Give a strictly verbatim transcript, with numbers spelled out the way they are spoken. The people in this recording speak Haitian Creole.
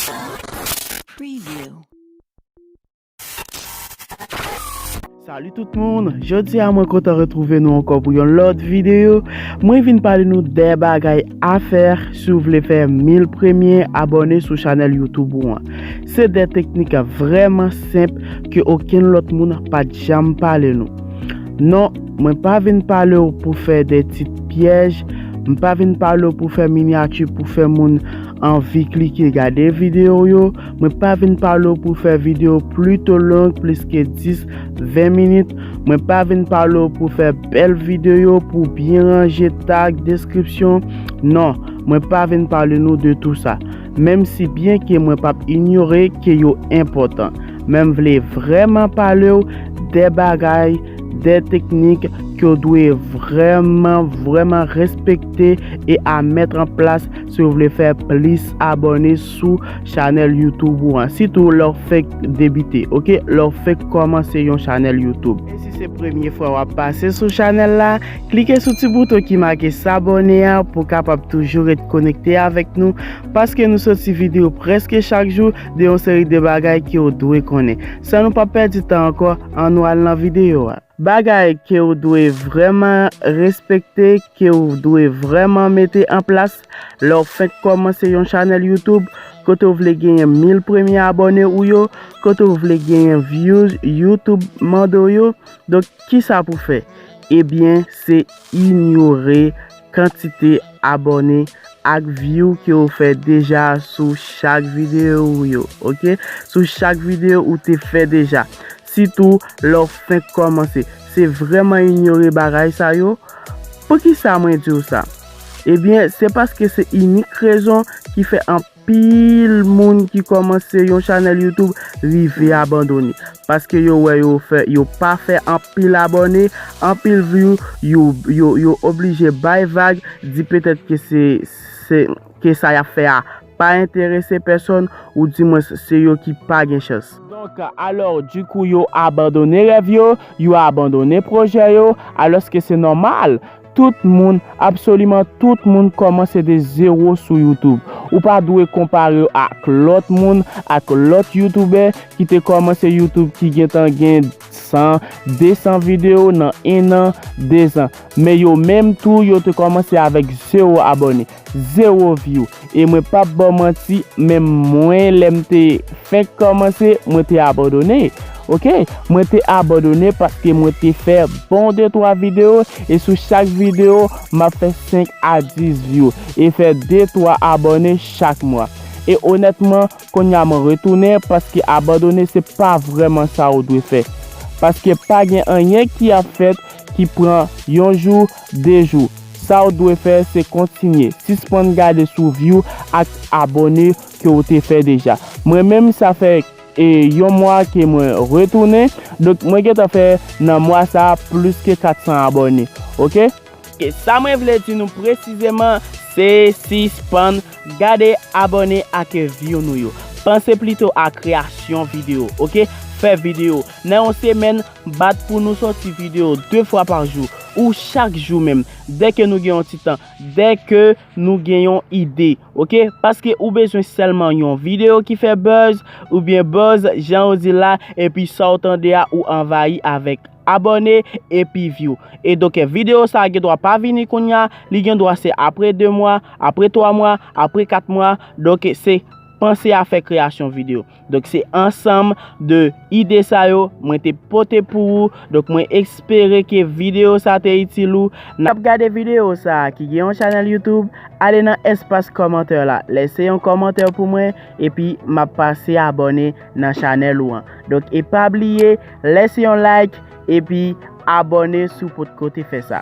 Preview. Salut tout moun, jodi a mwen kontan retwouve nou ankò pou yon lòt videyo. Mwen vin pale nou de bagay a fè si w vle fè mil premye abòne sou chanèl YouTube ou an. Se de teknik vrèman senp ke okenn lòt moun pa t janm pale nou. Non, mwen pa vin pale w pou fè de tit pyèj, m pa vin pale w pou fè minyati pou fè moun anvi klike gade videyo yo. Mwen pa vin pale w pou fè videyo plito long, plis ke dis, ven minit. Mwen pa vin pale w pou fè bèl videyo, pou byen ranje tag, deskripsyon. Non, mwen pa vin pale nou de tou sa. Menm si byen ke mwen p ap inyore ke yo enpòtan. Men m vle vrèman pale w de bagay, de teknik ke w dwe vrèman, vrèman respekte e a mèt an plas si w vle fè plis abòne sou chanèl YouTube ou an. Sitou lè w fenk debite, oke? Lè w fenk kòmanse yon chanèl YouTube. E si se premye fwa w ap pase sou chanèl la, klike sou ti bouton ki make s'abonner a pou w kapab toujou ret konekte avèk nou, paske nou soti videyo prèske chak jou de yon seri de bagay ke w dwe konnen. San nou pa pèdi tan ankò, ann nou al nan videyo a. Bagay ke w dwe vrèman respekte, ke w dwe vrèman mete an plas lè w fenk kòmanse yon chanèl YouTube, kote w vle genyen mil premye abòne ou yo, kote w vle genyen views YouTube mande w yo. Donk, kisa pou fè? Ebyen, se inyore kantite abòne ak view ke w fè deja sou chak videyo ou yo, oke? Sou chak videyo ou te fè deja. Sitou lè w fenk kòmanse. Se vrèman inyore bagay sa yo. Poukisa mwen di w sa? Ebyen, se paske se inik rezon ki fè anpil moun ki kòmanse yon chanèl YouTube rive abandone. Paske yo wè yo fè, yo pa fè anpil abòne, anpil view, yo, yo, yo oblije bay vag, di petèt ke se, se, ke sa y ap fè a pa enterese pèsonn, oudimwens se yo ki pa gen chans. Donk, alò, dikou, yo abandone rèv yo, yo abandone pwojè yo, alòske se nòmal. Tout moun, absoliman tout moun kòmanse de zewo sou YouTube. Ou pa dwe konpare w ak lòt moun, ak lòt youtubè ki te kòmanse YouTube, ki gentan gen san, de san videyo nan en an, de zan. Men yo menm tou, yo te kòmanse avèk zewo abòne, zewo view. E mwen p ap ba w manti, menm mwen, lè m te fenk kòmanse, mwen te abandone. Oke? Mwen te abandone paske mwen te fè bon de twa videyo, e sou chak videyo, m ap fè senk a dis view e fè de twa abòne chak mwa. E onètman, kounye a mwen retounen, paske abandone se pa vrèman sa ou dwe fè. Paske pa gen anyen ki ap fèt ki pran yon jou, de jou. Sa w dwe fè, se kontinye. Sispann gade sou view ak abòne ke w te fè deja. Mwen menm, sa fè, e, yon mwa ke mwen retounen. Donk, mwen gentan fè nan mwa sa a plis ke kat san abòne. Oke? E sa mwen vle di nou presizeman, se sispann gade abòne ak view nou yo. Panse plito a kreyasyon videyo, oke? Fè videyo. Nan yon semèn, bat pou nou sòti videyo de fwa pa jou, ou chak jou menm, dèke nou gen yon ti tan, dèke nou gen yon ide, oke? Paske ou bezwen sèlman yon videyo ki fè buzz, oubyen buzz, jan yo di la, epi sa w tande a, ou anvayi avèk abòne epi view. E donk, videyo sa a gen dwa pa vini kounye a, li gen dwa se apre de mwa, apre twa mwa, apre kat mwa. Donk, se panse a fè kreyasyon videyo. Donk, se ansanm de ide sa yo mwen te pote pou ou. Donk, mwen espere ke videyo sa te itil ou. N ap gade videyo sa a ki gen yon chanèl YouTube, ale nan espas kòmantè la, lese yon kòmantè pou mwen, epi m ap pase abòne nan chanèl ou an. Donk, e pa bliye, lese yon like, epi abòne si w potko te fè sa.